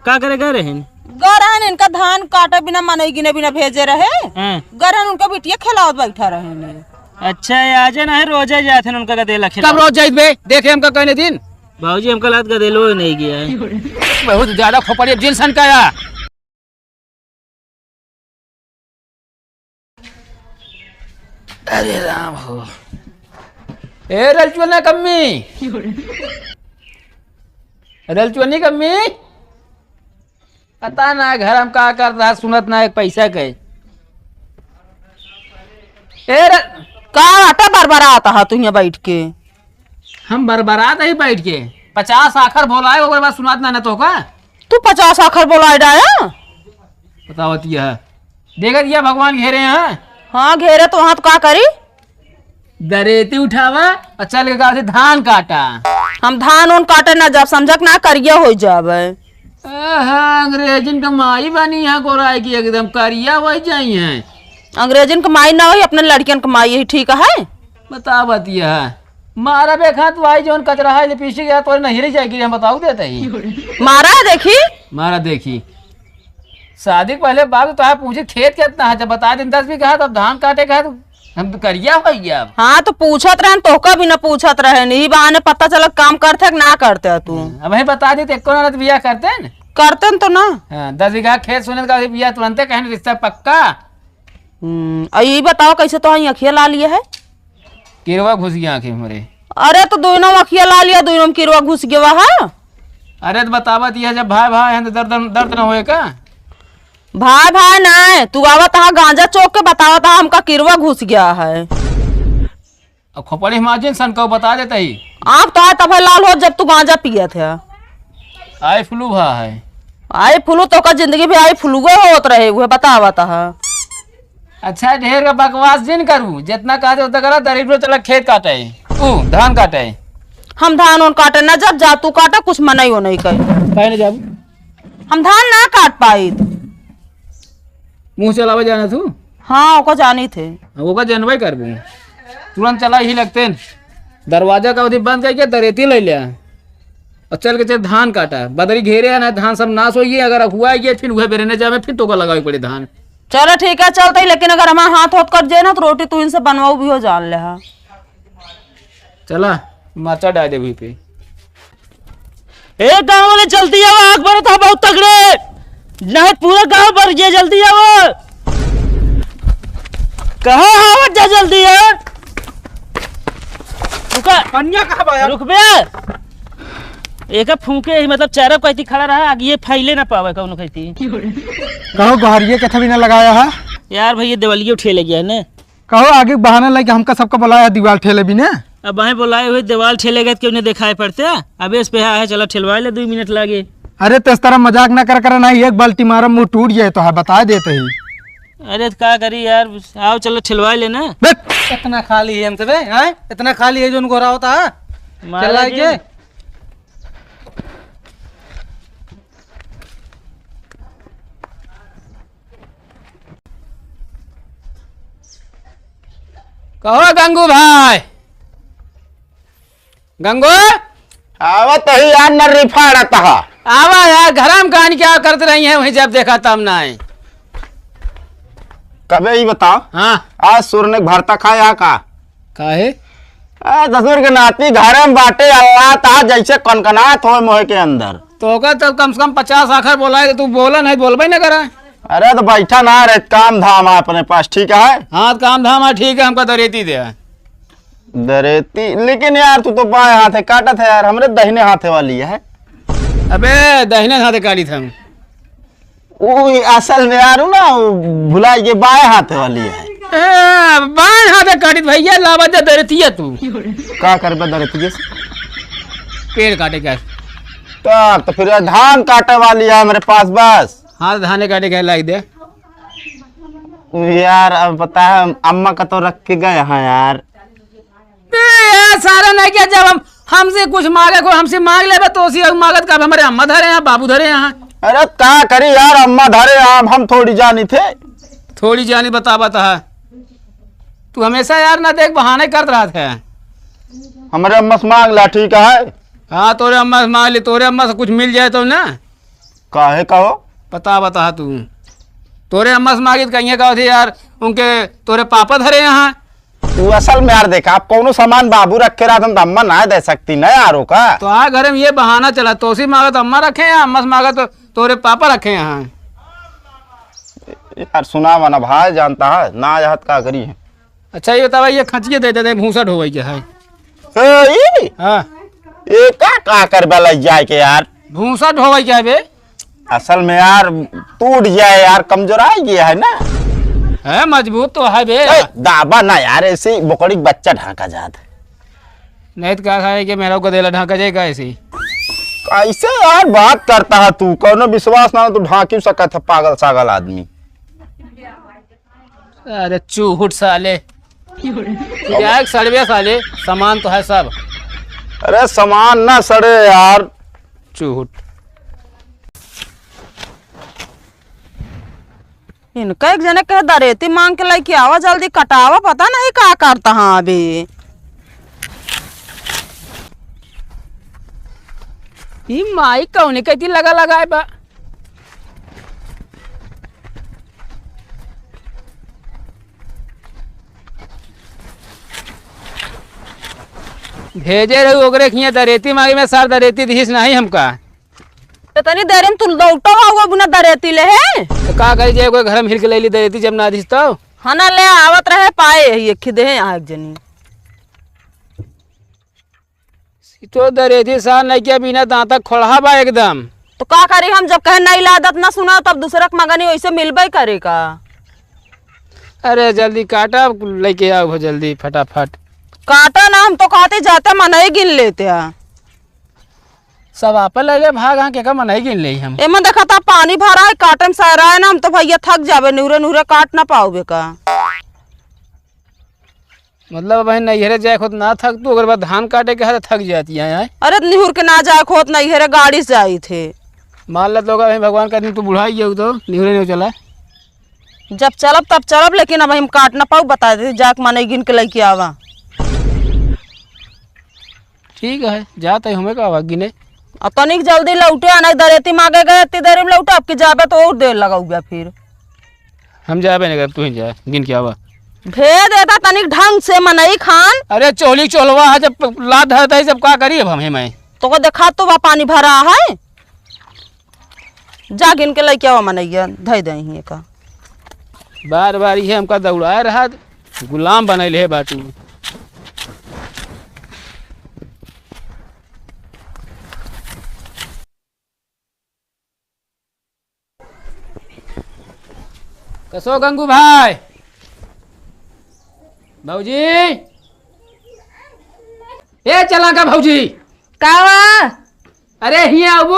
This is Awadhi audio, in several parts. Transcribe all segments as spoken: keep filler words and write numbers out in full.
का करे गए रहन? गए रहन इनका धान काटे बिना मनई गिने बिना भेजे रहे। हाँ। गए रहन उनका बिटिया खेलावत बैठा रहन। अच्छा, ये आजे ना है, रोजे जात हैं उनका गदेला खेला। कब रोज जाइत बे? देखे हमका कहने दिन। बाबूजी, हमका लात गदेलो नहीं गया है। बहुत ज्यादा खोपड़ी जिन सन का या। अरे राम हो। ए रलचुअना कम्मी। रलचुअनी कम्मी। पता ना घर हम का करत रहा, सुनत ना एक पैसा के। ए र- का आटा बरबरात हा तू यहाँ बैठ के? हम बरबरात ही बैठ के। पचास आखर बोलाए, ओकर बाद सुनात ना, ना तो का? तू पचास आखर बोलाए डाया? बतावत यह। देखत यह भगवान घेरे हैं। हाँ, घेरे तो वहाँ तो का करी? दरेती उठावा और चल के गाँव से धान काटा। हम धान उन काटे ना जाब, समझक ना करिया हो जाबे। आहा, अंग्रेजन का माई बनी है गोराई की, एकदम करिया वही जाई है। अंग्रेजन का माई ना होई, अपने लड़कियन का माई ही ठीक है। बतावत यह। मारा बे खात भाई जौन कचरा है, लिपस्टिक है, तोरे नहीं रह जाएगी, हम बताऊ देते ही। मारा देखी। मारा देखी। शादी के पहले बाप तो पूछे खेत कितना है, जब बता दें दस बीघा है, तब धान काटे का है, तो हम तो करिया हो गया अब। हाँ, तो पूछत रहन, तोहका भी ना पूछत रहन, यही बहाने पता चलत काम करते कि ना करते तू। अब वही बता देते, एको ना तो बियाह करते न। करते न तो ना। हाँ, दस बीघा खेत सुने का बियाह तुरंते कहन रिश्ता पक्का। हम्म, और ये बताओ कैसे तो यहाँ अखिया ला लिए है? किरवा घुस गया आँखें में हमरे। अरे तो दोनों अखिया ला लिया, दोनों में किरवा घुस गया है। अरे तो बतावत यह जब भाई भाई हैं तो दर्द, दर्द न होए का? भाई भाई ना है, तू आवत हा गांजा चोक के बतावत हा हमका किरवा घुस गया है। अब खोपड़ी माजिन सन को बता देता ही। आँख तो है तब है लाल हो जब तू गांजा पियत है। आई फ्लू भा है। आई फ्लू तो का जिंदगी भी आई फ्लू होत रहे, वह बतावत हा। अच्छा, ढेर का बकवास जिन करू, जितना कहते उतना करा, दरिद्रो चला खेत काटे, ऊ धान काटे। हम धान उन काटे ना, जब जा तू काटे, कुछ मनई वो नहीं करे। काहे ना जाबू? हम धान ना काट पाई। मुँह चलावे जाना तू? हाँ, ओका जानी थे। हाँ, ओका जनबे करबू। तुरंत चला ही लगते न। दरवाजा का उधर बंद करके दरेती ले लिया। और चल के चल धान काटा, बदरी घेरे है ना, धान सब नाश होइए, अगर हुआ है फिर वह बेरे न जावे, फिर तोका लगावे पड़े धान। चलो ठीक है, चलते ही, लेकिन अगर हमारा हाथ होत कट जाए ना तो रोटी तू इनसे बनवाऊ भी हो जान ले हा। चला, मरचा डाल दे वहीं पे। ए गाँव वाले जल्दी आवा, आग बरत है बहुत तगड़े, नहीं पूरा गाँव बर गया, जल्दी आवा। कहाँ आवत जा जल्दी यार? रुका। पनिया कहाँ बा यार? रुक बे। एका फूके ही, मतलब, चारा कहती खड़ा रहा, आग ये फैले ना पावे कौनो कहती। कहो, गोहरिये के थवी ना लगाया है? यार भैया, देवलियो ठेले गया है ना। कहो, आगे बहाना लेके हमका सबका बुलाया, दीवार ठेले भी ना। अब वहीं बुलाए हुए दीवार ठेले गए, क्यों नहीं दिखाई पड़ते? अबे इस पे है, चलो ठेलवा ले, दो मिनट लागे। अरे, तो इस तरह मजाक ना कर, कर ना, एक बाल्टी मारा, मुंह टूट जाए तो है, बता देते ही। अरे, तो का करी यार, आओ, चलो, ठेलवा लेना। बस। इतना खाली है हमसे बे, हैं? इतना खाली है जो उनको हो रहा होता है? मारा चला जी। के। कहो गंगू भाई, गंगू। आवत ही यार, नर्री फाड़त हा। आवा यार, घरम कान क्या करत रही है, वहीं जब देखा तब ना आए। कबे ही बताओ। हाँ। आज सुरने भरता खाया का? काहे? ए, ससुर के नाती घरे में बाटे, अल्लाह ता जैसे कनकनात होए मोहे के अंदर। तो ओकर तब कम से कम पचास आखर बोलाए, तो तू बोला नहीं, बोलबे ना करा। अरे तो बैठा ना रे, काम धाम है अपने पास, ठीक है? हाँ, तो काम धाम है, ठीक है, हमका दरेती दे। दरेती? लेकिन यार, तू तो बाएं हाथे काटत है यार, हमरे दहिने हाथे वाली है। अबे, दहिने हाथे काटी था हम। ऊ असल में यार, ऊ ना, ऊ भुलाई के बाएं हाथ वाली है। ए, बाएं हाथ काटित भैया, लावा दे दरतिया तू। का करबे दरतिया से? पेड़ काटे का। तब तो फिर धान काटे वाली है हमरे पास बस। हाँ, तो धाने काटे के लाग दे। यार, अब पता है, अम्मा का तो रख के गए हैं यार। ए, यार, सारा नहीं क्या, जब हम, हमसे कुछ मांगे, कोई हमसे मांग लेबे, तो उसी मांगत का हमरे अम्मा धरे हैं, बाबू धरे हैं। अरे, का करी यार, अम्मा धरे हैं, हम थोड़ी जानी थे। थोड़ी जानी बतावत है। तू हमेशा यार ना देख, बहाने करत रहत है। हमरे अम्मा से मांग ला, ठीक है? हाँ, तोरे अम्मा से मांग ले, तोरे अम्मा से कुछ मिल जाए तो ना। काहे कहो? बता, बता तू। तोरे अम्मा से मांगित कहिए का होती यार, उनके तोरे पापा धरे यहाँ। तू असल में यार देखा, आप कौनो सामान बाबू रखे रहत हम तो अम्मा ना दे सकती ना यार, ओका। तो आ घर में ये बहाना चला, तोसी मांगत अम्मा रखे हैं, अम्मा से मांगत तो तोरे पापा रखे यहाँ। यार सुना मना भाई, जानता है ना, याद का करी है। अच्छा, ये बतावा, ये खचिए दे दे, भूसा ढोवई के है। ए, ई? हाँ। ये का, का करबे लग जाए के यार? भूसा ढोवई के है बे? असल में यार, टूट जाए यार, कमजोराई गया है ना। है, मजबूत तो है बे। ए, दाबा ना यार, ऐसे बोकड़ी के बच्चा ढांका जात। नहीं तो क्या खाए कि मेरा गदेला ढांका जाए का ऐसे ही? कैसे यार बात करता है तू? कौनो विश्वास ना हो तो ढांकी सकत है, पागल सागल आदमी। अरे चूहुट साले। क्या एक सड़वे साले, सामान तो है सब। अरे सामान ना सड़े यार। चूहुट। इनका एक जने कहे दरेती मांग के लेके आवा, जल्दी कटावा, पता नहीं का करता हाँ अभी। ई माई कौने कहती लगा लगाए बा। भेजे रहू ओकरे खिया दरेती मांगे में सार दरेती दिहिस नहीं हमका। तो तनी देरी में तू लौटो हुआ बिना दरेती ले है। तो का करी जाए, कोई घर में हिल के ले ली दरेती जब ना दिहिस तो। हाँ ना ले आवत रहे पाए यही एक खिदे हैं आग जनी। तो दरेदी सा नहीं किया, बिना दांता खोलहा बा एकदम। तो का करी हम, जब कहे नहीं लादत ना सुना, तब दूसरा के मगनी वैसे मिलबे करे का। अरे जल्दी काटा, लेके आओ हो जल्दी फटाफट। काटा ना, हम तो कहते जाते मनई गिन लेते हैं। सब आपे ले ले भाग, हाँ, केका मनई गिन ले हम। एमन देखा था पानी भरा है, काटे में सहरा है ना, हम तो भैया थक जाबे, निहुरे निहुरे काट ना पाओगे का। मतलब, अब नैहरे जाए खुद ना थक तू, ओकर बाद धान काटे के हाथ थक जाती है, हैं? अरे, निहुर के ना जाए खुद नैहरे, गाड़ी से जाई थे। मान ला तो, अगर भगवान का दिन तू बुढ़ाई जाऊ तो निहुरे नहीं चला। जब चलब तब चलब, लेकिन अब हम काट ना पाऊ, बता दे, जाके मनई गिन के लेके आवा। ठीक है, जात है, हमें का आवा गिने। अब तनिक जल्दी लौटे, अनक दरेती मांगे गए, इतनी देर में लौटे, अब की जाबे तो और देर लगाऊगा फिर। हम जाबे नहीं करब, तू ही जा, गिन के आवा। भेज देता तनिक ढंग से मनई खान। अरे चोली चोलवा है, जब लात धरता है, जब का करी अब हम, हे मैं। तो को देखा तो बा पानी भरा है। जा गिन के लेके आवा मनैया, धई दे ही का। बार बार ये हमका दौड़ाए रहा, गुलाम बनैले है बाटू। कसो गंगू भाई, भौजी, ए चलाका भौजी। का बा? अरे हियाँ आबू।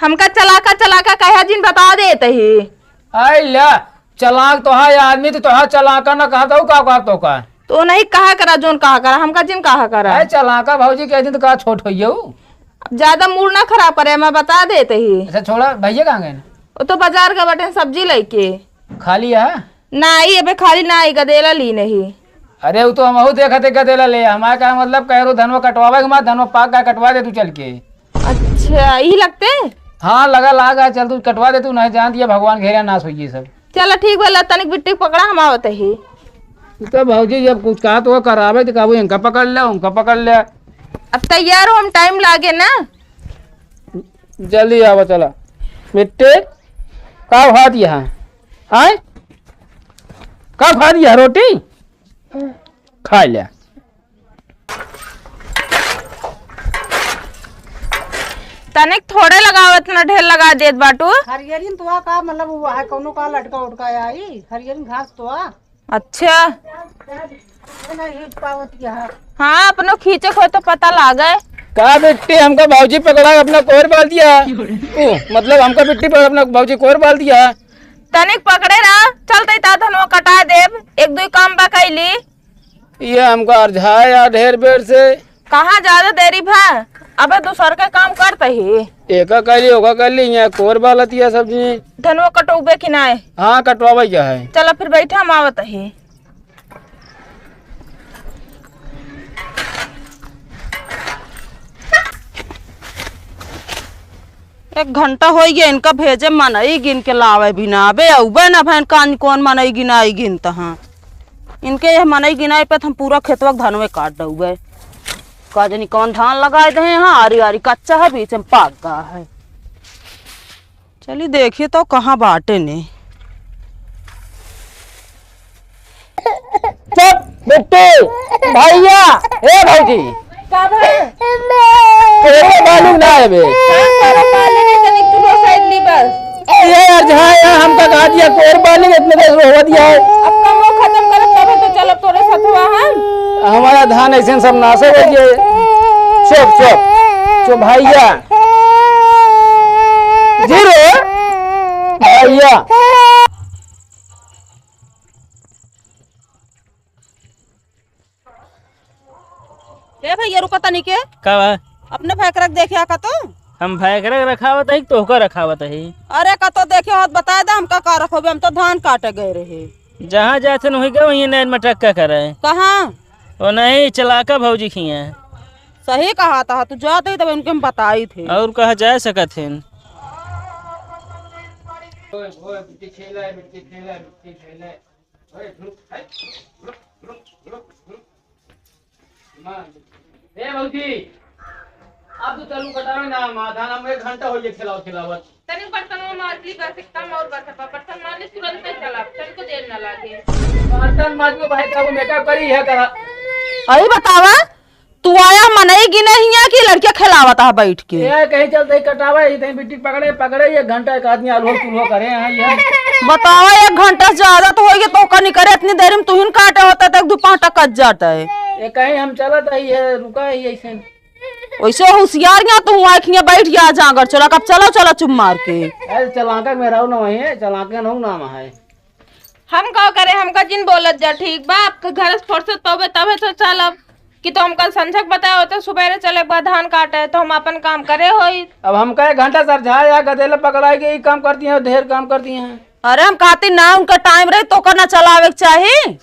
हमका चलाका चलाका कहे जिन बता देत ही। आई ला, चलाक तो है आदमी, तो तोहा चलाका ना कहत हूँ, का कहत हो का? तो नहीं कहा करा, जोन कहा करा, हमका जिन कहा करा। अरे चलाका भौजी कह दिन तो का छोट होइयो। अब ज्यादा मूड ना खराब करे, मैं बता देत ही। अच्छा छोड़ा, भैया कहाँ गए? वो तो बाजार का बटे सब्जी लेके। खाली है? नाई, अबे खाली नाई, गदेला ली नहीं। अरे वो तो हमहू देखत है गदेला ले, हमारे का मतलब कह रो धनवा कटवावे के, हमारा धनवा पाक का कटवा दे तू चल के। अच्छा, यही लगते? हाँ, लगा, लाग आ, चल तू कटवा दे तू, नहीं जान दिया भगवान घेरा नाश होइए सब। चला ठीक भला, तनिक बिट्टी पकड़ा, हम आवत ही। तू तो भौजी जब कुछ कहा तो करावे तो कहबो इनका पकड़ ले, उनका पकड़ ले। अब तैयार हो, हम टाइम लागे ना। जल्दी आवा चला। बिट्टी, का भात यहाँ? आय? का भात यहाँ रोटी? खा ले। तनिक थोड़े लगावत ना, ढेर लगा देत बाटू। हरियरिन तो का मतलब वो है, कौनो का लटका उटका आई, हरियरिन घास तो आ। अच्छा। नहीं पावत यहाँ। हाँ, अपनो खींचे को तो पता लागे। का बिट्टी, हमका भौजी पकड़ा अपना कोर बाल दिया। ओ, मतलब हमका बिट्टी पकड़ा अपना भौजी कोर बाल दिया। तनिक पकड़े रहा, चलते ता धनवा कटा देब, एक दुई काम बा कैली। ये हमका अरझाया ढेर बेर से। कहाँ ज्यादा देरी भा? अबे दूसर के काम करते ही। एका कर ली, ओका कर ली, यहाँ कोर बालत या सब जी। धनवा कटौबे कि नाय? हाँ, कटवावे क्या है? चला फिर बैठा, हम आवत ही। एक घंटा होइ गया इनका भेजे, मनई गिन के लावे भी ना। अबे अउबे ना भैन, कान कौन मनई गिनाई गिनत हाँ। इनके यह मनई गिनाई पे त हम पूरा खेतवा के धनवे काट डउबे। का जनी कौन धान लगाए दे हैं, हाँ, आरी आरी कच्चा है, बीच में पाक गा है। चली देखिए तो कहाँ बाटे ने। चुप, बिट्टू, भैया, ए भौजी। का भा? तोरे बालू ना है बे। का करब बालू नहीं तनी चूल्हो साइड ली बस। ये यार, जहाँ यहाँ हमका कहा दिया, कोर बालू इतने देर रोवा दिया है। अब कमो खतम करब तबे तो चलब तोरे सथवा हम। हमारा धान ऐसे सब नाश हो गए। चुप, चुप, चुप भैया। जीरो भैया। ए भैया, रुका तनी के। का बा? अपने भैकरा के देखे का तो? हम भैकरा के रखावत है कि तोहका रखावत है? अरे, का तो देखे होत बताए दे, हमका का रखोबे, हम तो धान काटे गए रहे। जहाँ जात हन वहीं गए, वहीं नैन मटक्का करे। कहाँ? वो नहीं, चलाका भौजी खिया। सही कहा था, तू जाते ही तब उनके हम बताई थे। और कहाँ जा सकत हन? ए भौजी, अब तो चलू कटावे ना, माथा ना, एक घंटा हो गया खिलाओ खिलावत। तनी बर्तनवा माज ली, बस एक काम और बस, बर्तन माज ली, तुरंत ही चला, तनिको देर ना लागे। बर्तन माज लो भाई, का वो मेकअप करी है करा। अरे बतावा, तू आया मनई गिने हिया कि लड़किया खेलावत है बैठ के? ये कहीं चलते ही कटावा, ये कहीं बिट्टी पकड़े, पकड़े, एक घंटा एक आदमी आलू चूल्हो करे हैं ये। बतावा, एक घंटा से ज्यादा तो होइगे, तो का नहीं करे, इतनी देर में तुहिन काटे होता तो एक दो पाँच टक कट जाता है। ये कहीं हम चलत है, ये रुका है, ये ऐसे। वैसे होशियार यहाँ तू हुआ, खिया बैठ गया जागर चला, कब चलो, चलो चुप मार के। अरे चलांका में रहो ना वहीं, चलांका ना नाम है। हम का करे, हमका जिन बोलत जा, ठीक बा, आपके घर से फुर्सत पावे तबे तो चलब, कि तो हम कल संझक बताए होते, सुबेरे चले बा धान काटे, तो हम अपन काम करे होई। अब हमका एक घंटा सरझा या गदेला पकड़ाई के ई काम करती हैं, ढेर काम करती हैं। अरे हम कहती ना, उनका टाइम रही तो ओकर ना चलावे के चाही।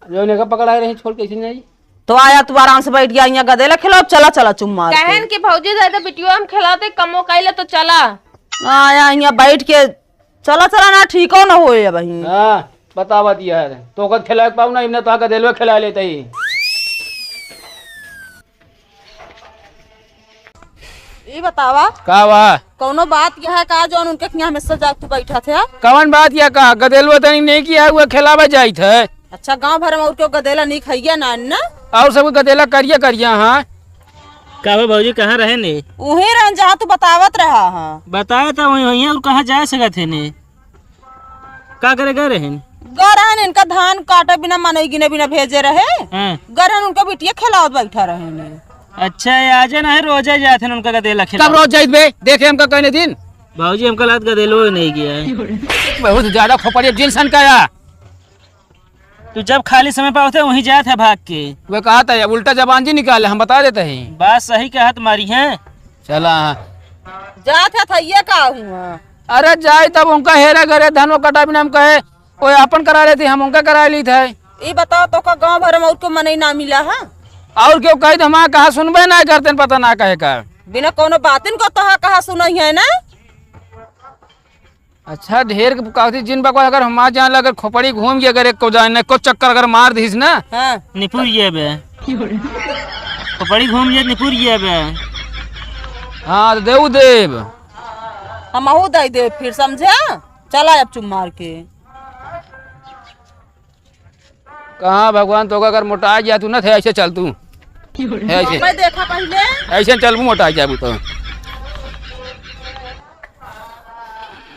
जो उन्हें का पकड़ाए रही, छोड़ कैसे जाई? तो आया तू आराम से बैठ गया, यहाँ गदेला खिलाओ, चला, चला चुप मार के। कहन कि भौजी दादा बिटियो हम खिलाते, कमो कैले तो चला। आया यहाँ बैठ के चला, चला ना, ठीको न होए अब ही। हाँ, बतावा दिया है। तो ओकर खिलाए के पाऊ ना, इमने तो आके दिलवे खिला लेते ही। ई बतावा। का बा? कौनो बात यह है का, जौन उनके खिया हमेशा जाके तू बैठा थे? कौन बात या का? गदेलवा तनी नहीं किया, वो खिलावे जाइत है। अच्छा, गांव भर में और क्यों गदेला नहीं खाइया ना, ना? और सब गदेला करिया करिया, हाँ। का हो भौजी, कहाँ रहे ने? उहे रहन जहाँ तू बतावत रहा, हाँ। बताया था वहीं, वहीं, और कहाँ जा सकत है ने? का करे गए रहन? गए रहन इनका धान काटे बिना, मनई गिने बिना भेजे रहे। हाँ। गए रहन उनका बिटिया खिलावत बैठा रहे ने। अच्छा, ये आजे ना है, रोजे जात है उनका गदेला कब खिलावत। रोज जाइत बे? देखे हमका कहने दिन। भौजी, हमका लात गदेलो नहीं गया है। बहुत ज्यादा खोपड़िया जिन सन का या। तू जब खाली समय पावत है, वहीं जात है भाग के। वे कहा था, अब उल्टा जबान जी निकाले, हम बता देते हैं। बात सही कहा तुम्हारी है। चला। जात है, था ये का हुआ? अरे जाए तब उनका हेरा करे, धन वो कटा बिना हम कहे, कोई आपन करा लेते, हम उनका करा ली थे। ई बताओ, तो का गांव भर में और को मनई ना मिला है? और क्यों कही तो हमारा कहा सुनबे ना करते, पता ना कहे का। बिना कोनो बातिन को तो कहा सुनई है ना? अच्छा, ढेर के कहती जिन बकवास, अगर हम आ जान, अगर खोपड़ी घूम गया, अगर एक को जान, एक को चक्कर अगर मार दीस ना। हाँ। निपुर ये बे। खोपड़ी घूम गया, निपुर ये बे। हाँ, तो देऊ देव। हमहू दे देव फिर, समझे? चला अब चुप मार के। कहाँ भगवान, तो अगर मोटा गया तू ना थे, ऐसे चल तू। है ऐसे। मैं देखा पहले। ऐसे चल, मोटा गया तू तो।